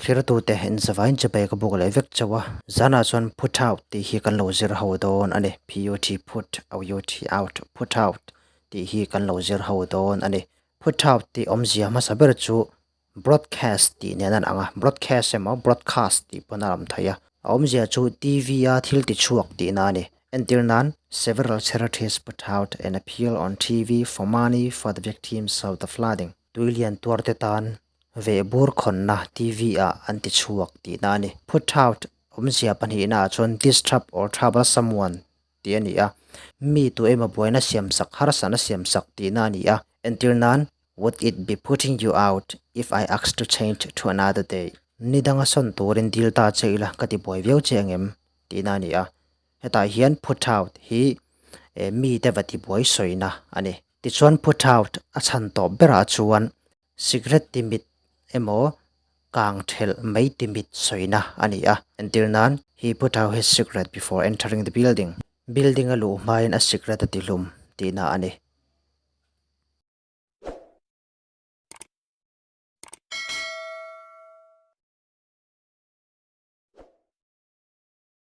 Thlir tute in zavain chibai ka buk leh vek chauh a. Zanah chuan put out tih hi kan lo zir ho dawn a ni. P-U-T put, O-U-T out, put out tih hi kan lo zir ho dawn a ni. Put out tih awmzia hmasa ber chu broadcast tih nen an ang a, broadcast emaw broadcast tih pawn a lam thei a. A awmzia chu TV a thil ti chhuak tihna a ni. Entir nan, Several charities put out an appeal on TV for money for the victims of the flooding. Tui lian tuar te tan vehbur khawnna TV ah an ti chhuak tihna a ni. Put out awmzia pahnihna ah chuan disturb or trouble someone tih a ni a, mi tu emaw buaina siamsak, harsatna siamsak tihna a ni a. Entir nan, Would it be putting you out if I asked to change to another day? Ni danga sawn turin dil ta che ila ka ti buai viau che angem? tihna a ni a. Hetah hian put out hi mi te va ti buai sawina a ni. Tichuan put out a chhan tawp berah chuan cigarette ti mit emaw kang thelh mai ti mit sawina a ni a. Entir nan, He put out his cigarette before entering the building. Building a luh hmain a cigarette a ti hlum tihna a ni.